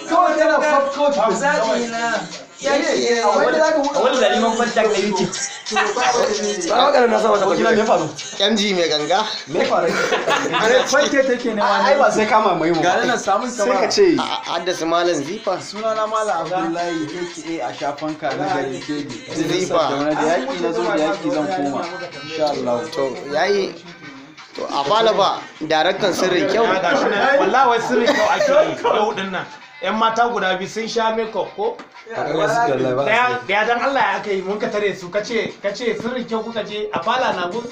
Kawai tana kwaf kawai. Zaɓi na. Wani zaliman contact da YouTube. Ba magana na sama ta Abokina me faru? MG mai ganga. Me faru? Fanke take ne wani. Ai ba sai kama mai mu. Ga nan samun Sai ka ce Haddasa Malam Zifa. Sunana Malam Abdullahi aka a shafan ka na garin Kebbi. Zifa. Da yaƙi na zo da yaƙi zan koma. Insha Allah. To yayi to a fala ba daraktan sirrin kyau. Wallahi wai sirrin kyau ake yi yau din nan. Yan mata guda biyu sun sha makeup ko? Daya dan Allah ya aka yi mun ka tare su kace kace sirrin kyau kuka je a fala na gun.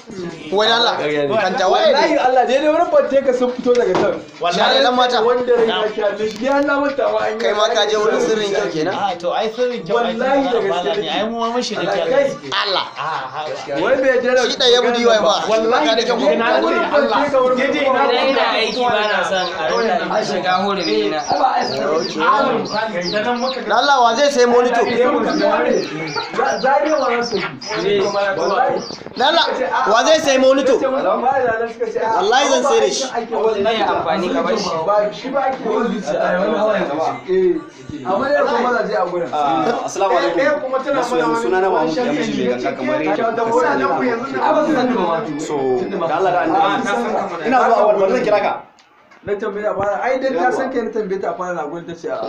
Wani Allah kan ta waye Wallahi ne. Allah daidai wurin fante ka sun fito daga can. Share dan mata. Wanda rai ya kyale shi ya Allah mata ma an yi. Kai ma ka je wurin sirrin kyau kenan. A to ai sirrin kyau ai Wallahi da gaske fala ne ai mu ma mun shiga kyau. Kai Allah. wai bai jira. Shi da ya budi wai ba. Wallahi Ka da kyau ko? ina Wurin Allah. fante ka wurin Daidai ina Idan ina aiki ba na son a rinka shiga hurumi na. Da Allah wa zai sai monitor? Zariya ma za su yi. Wallahi. Da Allah wa zai sai monitor? Wallahi zan sai da shi. Zai yi amfani ka bar shi. Ba shi ba ake eh amma dai kuma mazaje a gurin. Assalamu alaikum. Masoyan sunana Mahmud MG mai ganga kamar yadda kuka sani. So da Allah da annabi. Ina zuwa awal bari zan kira ka. Na tambaye a fara ai dan ta san kai na tambaye ta a fara na gurin ta ce a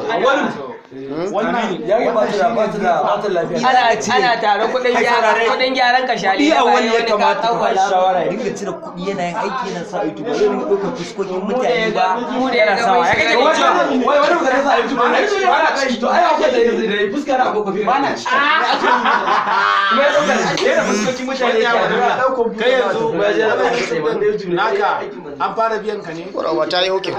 Wannan ya ga ba ta da ba ta da ba ta lafiya. Ana tare kuɗin gyaran kuɗin gyaran ka shali. Kuɗi a wani ya kamata ka bashi shawara ya dinga cire kuɗi yana yin aiki yana sa YouTube ba zai dinga ɗaukar fuskokin mutane ba yana sawa ya kake cewa Wai wani mutane sa YouTube ba na ciki to ai akwai da yanzu da fuska na akwai kofi ba na ciki. kuma ya ɗauka yana fuskokin mutane ya kai yanzu naka an fara biyan ka ne? Ba ta yi okay.